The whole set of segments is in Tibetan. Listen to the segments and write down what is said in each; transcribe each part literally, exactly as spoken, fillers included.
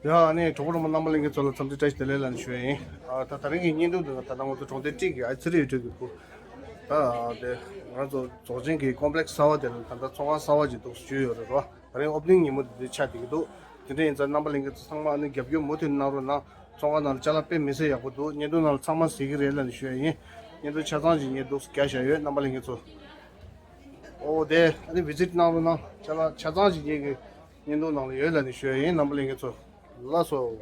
ཡ་ཨ་ནི་གྲོགས་པོ་རོང་པོ་རྣམ་པ་ལྷན་རྒྱས་ཚོ་ལ་འཚམས་འདྲི་བཀྲ་ཤིས་བདེ་ལེགས་ལབ་ནས་ཞུ་ཡ་ཡིན། ཨ་ད་ད་རིང་གི་བརྙན་ཐུང་འདི་ད་ལྟ་ང་ཚོ་གྲོང་སྡེ་སྤྲེལ་གི་ཨ་ཙི་རི་ཡུལ་གྲུ་གི་སྐོར། ད་དེ་ང་ཚོ་རྫོགས་ཆེན་གྱི་ཀོམ་པི་ལེགས་གསར་པ་དེ་ལ་ད་ལྟ་ཚོང་ཁང་གསར་པ་ཅིག་འདུག་སེ་བཅོས་ཡོད་རེད་རོ། ད་རིང་ཨོ་པ་ནིང་ཉིན་མོ་དེ་འདྲ་ཆགས་བསྡད་ཀྱི་འདུག་དེ་འདྲ་ཡིན་ཙང་རྣམ་པ་ལྷན་རྒྱས་ཚོ་ཚང་མ་ཨ་ནི་རྒྱབ་སྐྱོར་མུ་མཐུད་གནང་རོགས་གནང་། ཚོང་ཁང་ནང་ལ་ཅ་ལག་དཔེ་མི་སྲིད་ཡག་པོ་འདུག་བརྙན་ཐུང་ནང་ལ་ཚང་མ་གཟིགས་ཀྱི་རེད་ལབ་ནས་ཞུ་ཡ་ཡིན། བརྙན་ཐུང་ཆ་ཚང་ཞིག་ངས་འདུག་སེ་རྒྱག་བཞག་ཡོད། རྣམ་པ་ལྷན་རྒྱས་ཚོ། ཨོ་དེ་ཨ་ནི་བི་ཛིཊ་གནང་རོགས་གནང་། ཅ་ལག་ཆ་ཚང་ཞིག་ངེད་ཀྱི་བརྙན་ཐུང་ནང་ལ་ཡོད་ལབ་ནས་ཞུ་ཡ་ཡིན། རྣམ་པ་ལྷན་རྒྱས་ཚོ་ལགས་སོ།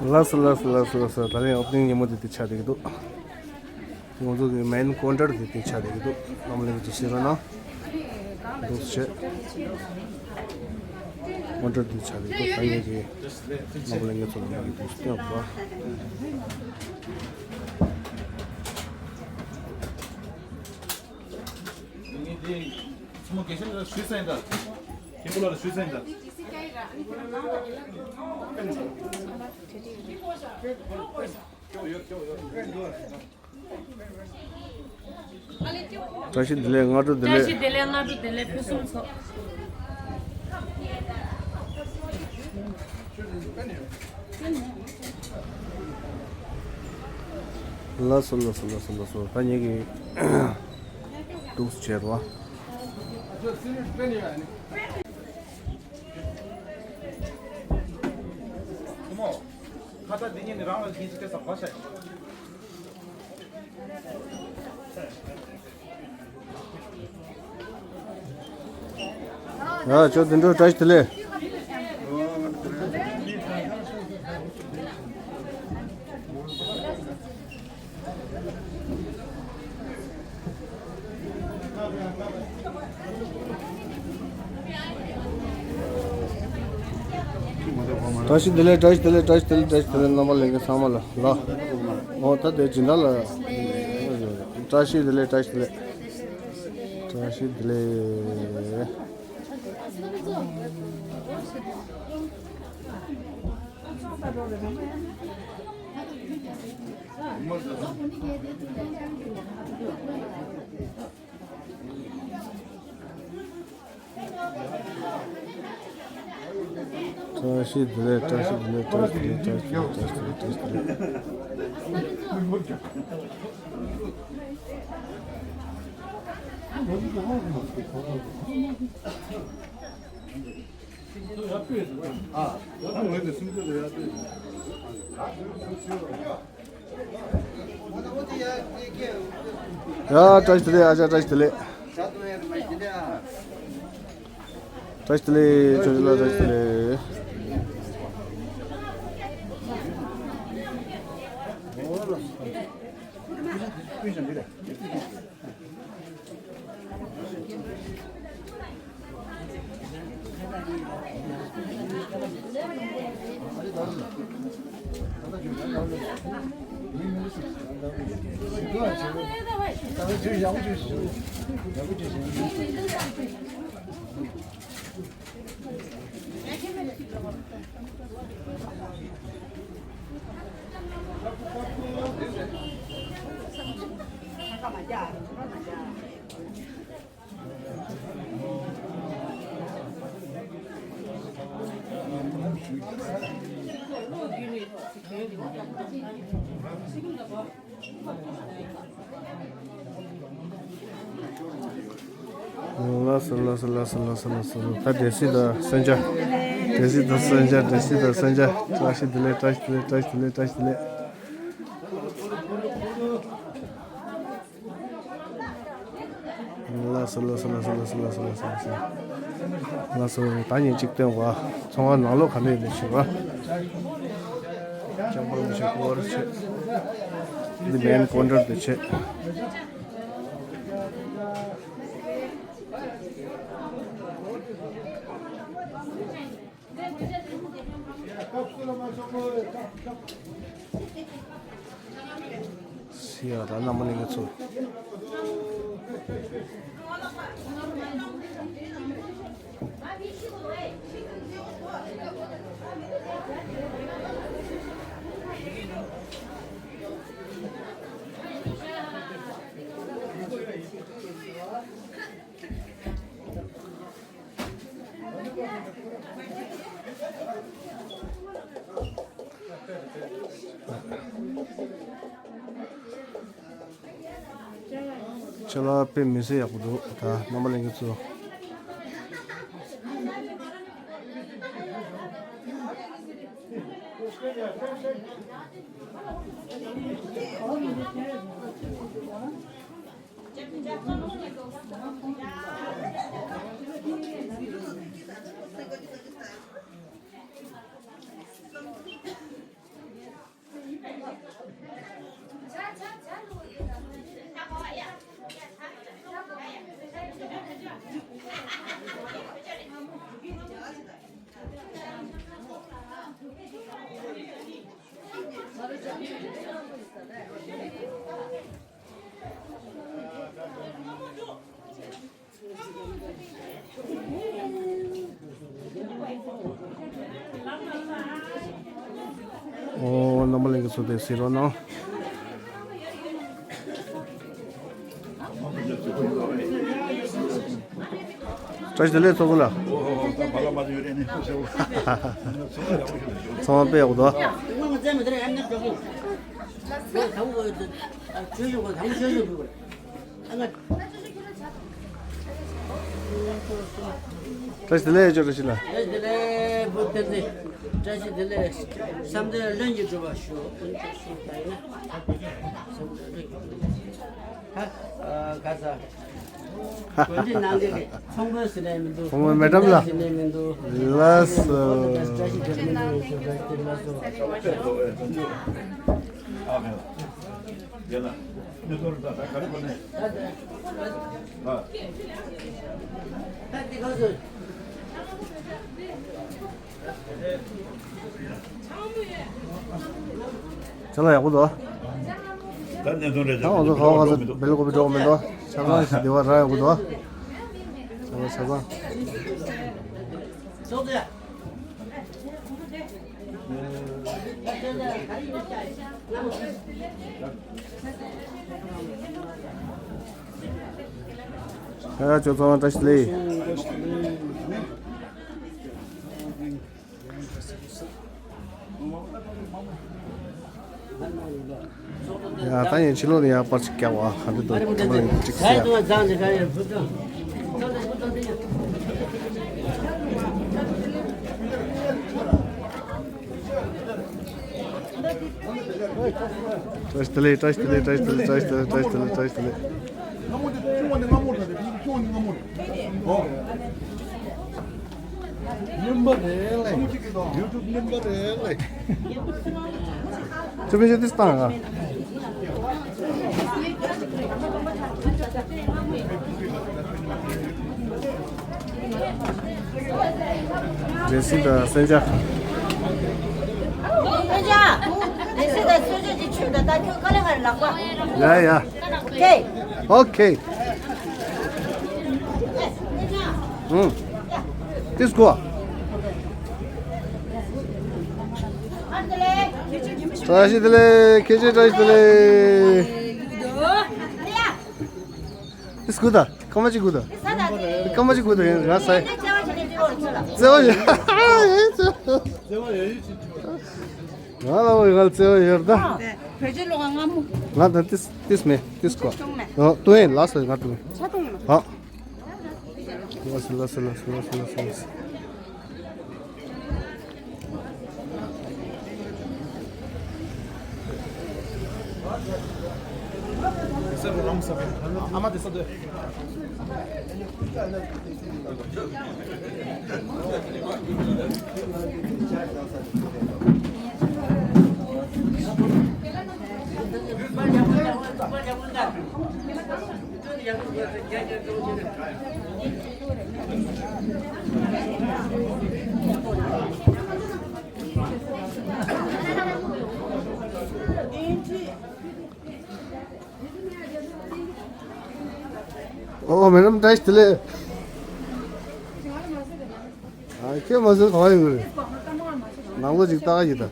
ལགས་སོ་ལགས་སོ་ལགས་སོ་ལགས་སོ། ད་རེས་ཨོ་པ་ནིང་ཉིན་མོ་དེ་དེ་ཆགས་བསྡད་ཀྱི་འདུག་ང་ཚོ་གི་མེན་ཀོན་ཊར་དེ་དེ་ཆགས་བསྡད་ཀྱི་འདུག་རྣམ་པ་ལྷན་རྒྱས་ཚོ་གཟིགས་རོགས་གནང་། འདུག་སེ་བྱས། ཀོན་ཊར་དེ་ཆགས་བསྡད་ཀྱི་འདུག་ད་ངེད་ཀྱིས་རྣམ་པ་ལྷན་རྒྱས་ཚོ་ལ་འདུག་སེ་སྟོན་དགོས། ངས་དེ་ཚང་མ་དགེ་བཤེས་ལ་ཞུས་ཚར་ཡིན་ད། མཁན་པོ་ལགས་ལ་ཞུས་ཚར་ཡིན་ད། བཀྲ་ཤིས་བདེ་ལེགས། སྔ་དྲོ་བདེ་ལེགས། བཀྲ་ཤིས་བདེ་ལེགས། སྔ་དྲོ་བདེ་ལེགས། ཕུན་སུམ་ཚོགས། ལགས་སོ་ལགས་སོ་ལགས་སོ་ལགས་སོ། ད་ངེད་ཀྱིས་འདུག་སེ་བྱས་རོགས། ཁ་བཏགས་འདི་གཉིས་ནི་རང་ལ་གིན་ཅི་ཀེ་སམ་བ་ཤ། ཡ་ཅོ་དེ་འགྲོ། བཀྲ་ཤིས་བདེ་ལེགས། བཀྲ་ཤིས་བདེ་ལེགས། བཀྲ་ཤིས་བདེ་ལེགས། བཀྲ་ཤིས་བདེ་ལེགས། བཀྲ་ཤིས་བདེ་ལེགས། བཀྲ་ཤིས་བདེ་ལེགས། རྣམ་པ་ལྷན་རྒྱས་ཚང་མ་ལ་ལ། འོ་ད་དེ་སྦྱིན་བདག་ལ། བཀྲ་ཤིས་བདེ་ལེགས། བཀྲ་ཤིས་བདེ་ལེགས། བཀྲ་ཤིས་བདེ་ལེགས། བཀྲ་ཤིས་བདེ་ལེགས། བཀྲ་ཤིས་བདེ་ལེགས། བཀྲ་ཤིས་བདེ་ལེགས། བཀྲ་ཤིས་བདེ་ལེགས། བཀྲ་ཤིས་བདེ་ལེགས། བཀྲ་ཤིས་བདེ་ལེགས། ཡ་བཀྲ་ཤིས་བདེ་ལེགས། ཨ་ཅག་བཀྲ་ཤིས་བདེ་ལེགས། བཀྲ་ཤིས་བདེ་ལེགས། ཆོས་རྒྱལ་ལགས་བཀྲ་ཤིས་བདེ་ལེགས། ལགས་སོ་ལགས་སོ་ལགས་སོ་ལགས་སོ་ལགས་སོ། ད་སྡེ་སྲིད་དང་གསོལ་ཇ། སྡེ་སྲིད་དང་གསོལ་ཇ། སྡེ་སྲིད་དང་གསོལ་ཇ། བཀྲ་ཤིས་བདེ་ལེགས། བཀྲ་ཤིས་བདེ་ལེགས། བཀྲ་ཤིས་བདེ་ལེགས། བཀྲ་ཤིས་བདེ་ལེགས། ལགས་སོ་ལགས་སོ་ལགས་སོ། ལགས་སོ། ད་ཉིན་གཅིག་སྟོན་པ། ཚོང་བ་ནང་ལོགས་ག་འདྲ་ཡིན་ནས་ཞུ་བ། ལྕང་པོ་མི་ཤེས་ཀོ་བར་ཆེ། འདི་མེན་ཀོན་ཊར་དུ་ཆེ། སི་ཡ་ད་རྣམ་པ་ལྷན་རྒྱས་ཚོ། ཅ་ལག་དཔེ་མི་སྲིད་ཡག་པོ་འདུག་ད་རྣམ་པ་ལྷན་རྒྱས་ཚོ། ཨོ། རྣམ་པ་ལྷན་རྒྱས་ཚོ་དེ་གཟིགས་རོགས་གནང་། བཀྲ་ཤིས་བདེ་ལེགས་ཚོགས་གཙོ་ལགས། ཚང་མ་དཔེ་ཡག་པོ་འདུག་བཀྲ་ཤིས་བདེ་ལེགས་ཅོ། བཀྲ་ཤིས་ལགས། བཀྲ་ཤིས་བདེ་ལེགས། བུ་བསྟན་འཛིན། བཀྲ་ཤིས་བདེ་ལེགས། བསམ་དོན་ལྷུན་གྱིས་གྲུབ་པ་ཤོག། བསམ་དོན་ལྷུན་གྱིས་གྲུབ་པ་ཤོག། ཧ། ཨ། ག་ས། གོ་སྒྲིག་གནང་མཁན་གྱི་ཚོང་དཔོན་ཟེར་ནས་མི་འདུག་ཚོང་དཔོན་མེ་ཌམ་ལགས། ཟེར་ནས་མི་འདུག་ལགས་སོ། བཀྲ་ཤིས་བདེ་ལེགས། བཀྲ་ཤིས་བདེ་ལེགས། ལགས་སོ། ཅ་ལག་ཡག་པོ་འདུག་ད་གནས་ཚུལ་རེད། ད་ང་ཚོ་ག་བ་ག་ཚོད་བེལ་ཀོབ་པི་འགྲོ་གི་མི་འདུག་ཆ་ཚང་ཞིག་བདེ་བ་རག་ཡག་པོ་འདུག་ཆ་ཚང་ཆ་ཚང་། ཨ། ཅོ་ཚང་བཀྲ་ཤིས་བདེ་ལེགས། ཡ། ད་ཡིན་ཕྱི་ལོགས་ནས་ཡར་པར་ཅིག་བཀྱག་པ་ག་འདྲ་འདུག་ཁ་མ་ལེན་ཅིག་ཟེར་ཡ། བཀྲ་ཤིས་བདེ་ལེགས། བཀྲ་ཤིས་བདེ་ལེགས། བཀྲ་ཤིས་བདེ་ལེགས། བཀྲ་ཤིས་བདེ་ལེགས། བཀྲ་ཤིས་བདེ་ལེགས། བཀྲ་ཤིས་བདེ་ལེགས། བཀྲ་ཤིས་བདེ་ལེགས། སྔ་མོ་དེ་ཆུང་བ་ནི་སྔ་མོ་རེད། དེ་ཆུང་བ་ནི་སྔ་མོ་རེད། ཨོ། སྨྱོན་པ་རེད་ལེ། ཡུ་ཊུབ་སྨྱོན་པ་རེད་ལེ། ཅི་མི་ཤེས་ཏིས་བཏང་ང་། རེ་སི་དང་སན་ཅ། སན་ཅ། རེ་སི་དང་སན་ཅ་གྱི་ཆུ་དང་ད་ཁྱོད་ཀ་ལེ་ཧར་ལག་པ། ཡ་ཡ། ཨོ་ཁེ། ཨོ་ཁེ། ཨུམ། ཏིས་ཀོ། བཀྲ་ཤིས་བདེ་ལེགས། ཁྱེད་ཚོ་བཀྲ་ཤིས་བདེ་ལེགས། ཏིས་ཀོ་ད། སྐར་མ་གཅིག་སྒུག་དང་། སྐར་མ་གཅིག་སྒུག་དང་། ཡིན་ང་ས། བརྩེ་བ་ཡོད། ང་ལ་འོ་ང་ལ་བརྩེ་བ་ཡོད་ད། བོད་ཆས་ལོག་སྔ་མོ། ང་ད་ཏིས་ཏིས་མེད་ཏིས་ཀོ། ཆུང་མེད། ཨོ་ཏུ་ཡིན་ལགས་སོ་ང་ཏུ་ཡིན། ཆ་ཏུ་ཡིན། ཨོ། ལགས་སོ་ལགས་སོ་ལགས་སོ་ལགས་སོ་ལགས་སོ། ཨོ་མེ་ཌམ་བཀྲ་ཤིས་བདེ་ལེགས། ཨ་ཁྱེད་མ་ཟེར་ག་བ་ཡོང་གི་རེད། ནང་ལོགས་ཅིག་ལྟ་ག་ཡིན་ད།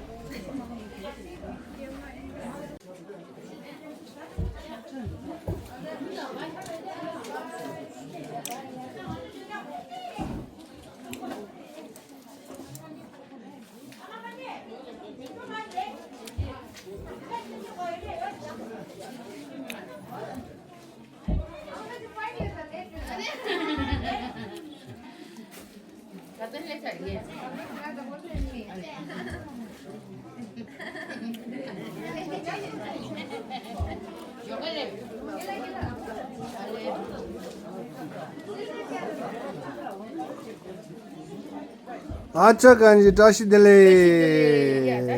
ཨ་ཅག་གང་ཞིག་བཀྲ་ཤིས་བདེ་ལེགས།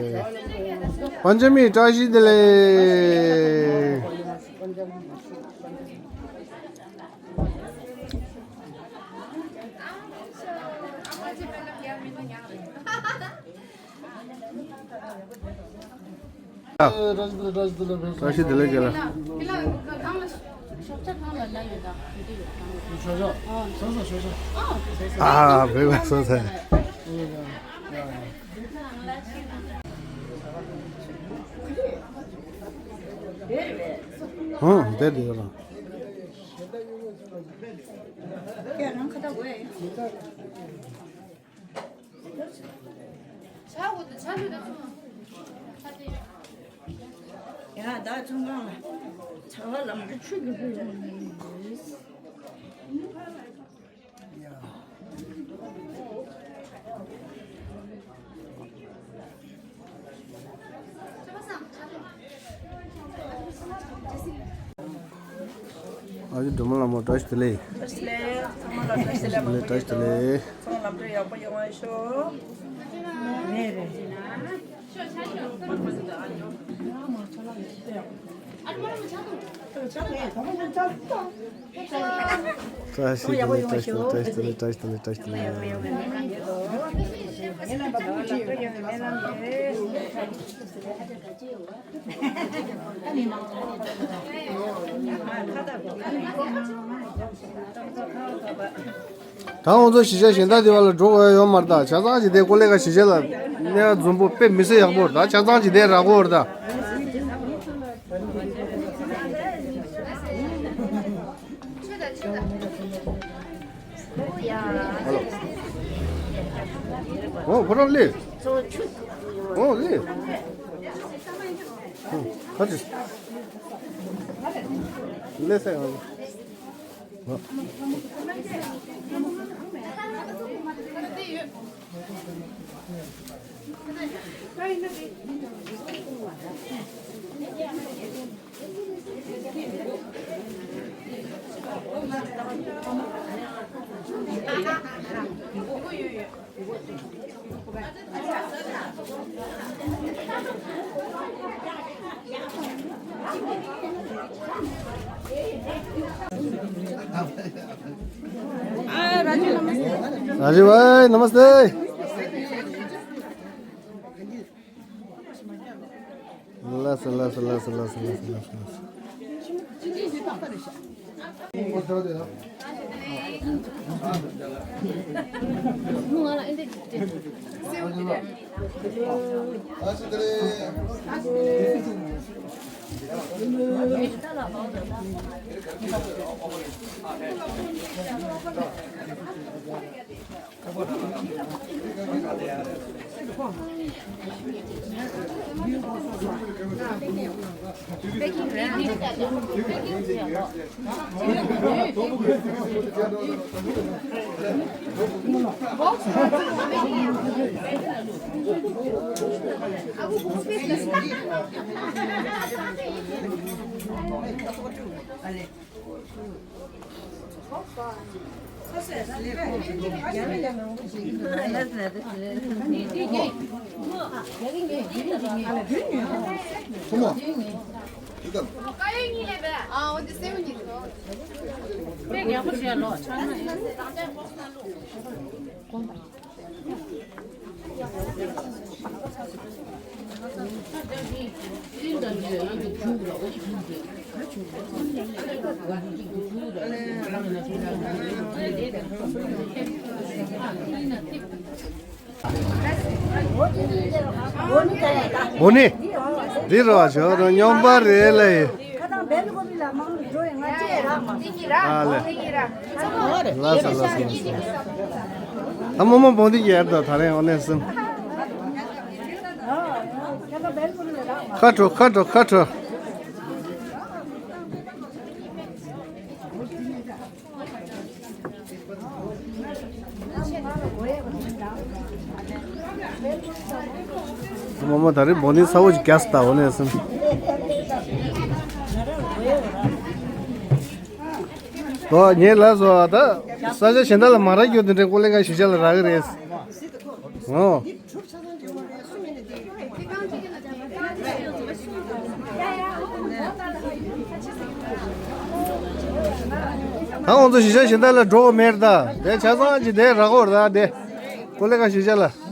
པན་ཅ་མི་བཀྲ་ཤིས་བདེ་ལེགས། བཀྲ་ཤིས་བདེ་ལེགས་རྒན་ལགས། ཨ་བོད་པ་སོང་ཚར། ཧུང་བསྡད་དེ་ཡོད་རང་། ཡ་ད་ཚོང་ཁང་ལ་ཚ་བ་ལམ་དུ་ཆུ་རྒྱུག་གི་ཡོང་གི་ཡིན། ཨ་ཅེ་སྒྲོལ་མ་ལྷ་མོ་བཀྲ་ཤིས་བདེ་ལེགས། བཀྲ་ཤིས་བདེ་ལེགས། ཚང་མ་ལ་བཀྲ་ཤིས་བདེ་ལེགས། བཀྲ་ཤིས་བདེ་ལེགས། ཚང་མ་ལམ་འགྲོ་ཡག་པོ་ཡོང་བ་ཤོག་རེད་རེད། བཀྲ་ཤིས་བདེ་ལེགས། བཀྲ་ཤིས་བདེ་ལེགས། བཀྲ་ཤིས་བདེ་ལེགས། བཀྲ་ཤིས་བདེ་ལེགས། ད་ང་ཚོ་གཞིས་ཆགས་གཞན་དག་དེ་བ་ལ་འགྲོ་དགོས་ཡ་ཡོད་མ་རེད། ད་ཆ་ཚང་གི་དེ་ཀོ་ལེ་ག་གཞིས་ཆགས་ལ་གནས་པ་འཛོམས་པོ་དཔེ་མི་སྲིད་ཡག་པོ་རེད། ད་ཆ་ཚང་གི་དེ་རག་གོ་རེད་ད། ཨོ་ཁོ་རང་ལས། ཨོ་ལས། ཁ་ཅིག་ལས་སེ་ང་། राजू भाइ नमस्ते। लस लस लस लस लस लस। འོ་ནི། འདི་རོ་ཞོ་རོ་སྙོམས་པ་རེད་ལ་ཡི། ཨ་ལེ། ལ་ས་ལ་ས་ལ་ས། ཨ་མོ་མོ་བོང་འདི་ཡར་དང་ད་རེང་འོ་ནས་སུ། ཁ་དྲོ་ཁ་དྲོ་ཁ་དྲོ། མོ་མོ་ད་རེས་བོ་ནི་ས་འོག་གི་རྒྱ་སྟ་འོ་ནས་སུ། ཨོ་ངས་ལབ་སོང་། ད་ས་ཆ་གཞན་དག་ལ་མ་རག་རྒྱུ་དེ་འདྲའི་ཀོ་ལེ་ག་གཞིས་ཆགས་ལ་རག་གི་རེད། ཨོ། ད་ང་ཚོ་གཞིས་ཆགས་གཞན་དག་ལ་འགྲོ་དགོས་མེད་ད། དེ་ཆ་ཚང་གཅིག་དེ་རག་གོ་ར་ད་དེ། ཀོ་ལེ་ག་གཞིས་ཆགས་ལ།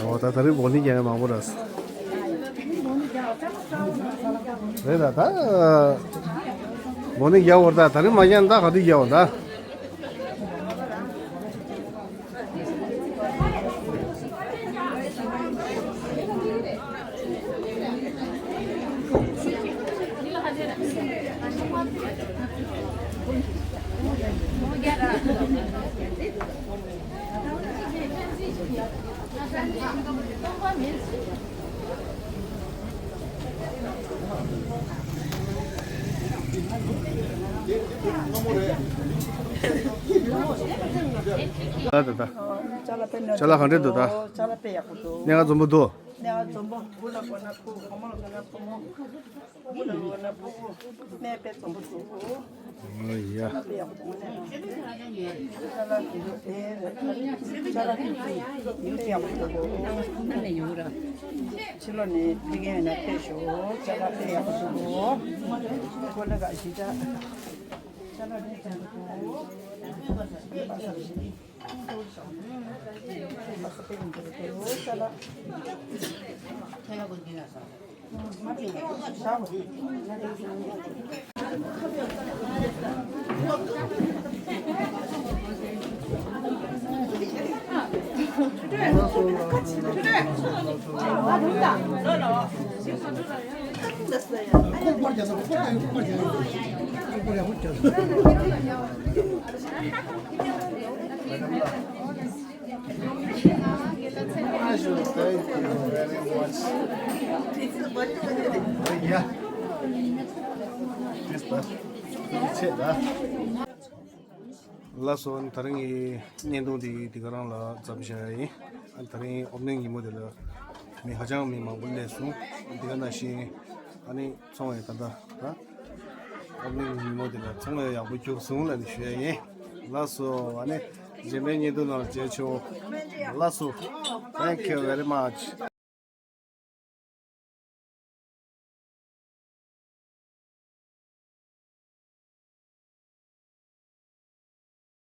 ཨོ་ད་ད་རེས་བོ་ནི་རྒྱག་མཁན་མང་པོ་རེད། རེད་ད་ད། བོ་ནི་རྒྱག་འོར་ད་ད་རེས་མ་རྒྱག་ན་ད་ག་དུས་རྒྱག་འོར་ད། ད་ད་ད། ཅ་ལག་ག་འདྲ་འདུག་ད། ཅ་ལག་དཔེ་ཡག་པོ་འདུག། གནས་ཁང་འཛོམས་པོ་འདུག། གནས་ཁང་འཛོམས་པོ། བུ་ལ་དགོས་ན་ཕུ། བུ་མོ་ལ་དགོས་ན་ཕུ་མོ། བུ་ལ་དགོས་ན་ཕུ་བུ། གནས་དཔེ་འཛོམས་པོ་འདུག། ཨ་ཡ། ཅ་ལག་དཔེ་ཡག་པོ་འདུག། ཅ་ལག་དེ་ཚོ་དཔེ་ཡག་པོ་འདུག། ཕྱི་ལོགས་ནས་ཕེབས་མཁན་ཡོད་ན་ཕེབས་ཤོག། ཅ་ལག་དཔེ་ཡག་པོ་འདུག། ཀོ་ལེ་ག་གཞིས་ཆགས། ཅ་ལག་དཔེ་ཡག་པོ་འདུག། Thank you very much. Yeah. Yes, sir. ལགས་སོ། ད་རིང་གི་བརྙན་ཐུང་འདི་འདི་ག་རང་ལ་མཚམས་བཞག་ཡིན། ཨ་ད་རིང་ཨོ་པ་ནིང་ཉིན་མོ་དེ་ལ་མི་ཧ་ཅང་མི་མང་པོ་སླེབས་སོང་། འདི་ག་ནང་བཞིན་ཨ་ནི་ཚོང་བའི་ད་ལྟ་ད་ཨོ་པ་ནིང་ཉིན་མོ་དེ་ལ་ཚོང་བའི་ཡག་པོ་རྒྱུགས་སོང་ལབ་ནས་ཞུ་ཡ་ཡིན། ལགས་སོ། ཨ་ནི་རྗེས་མའི་བརྙན་ཐུང་ནང་མཇལ་ཆོག། ལགས་སོ། Thank you very much.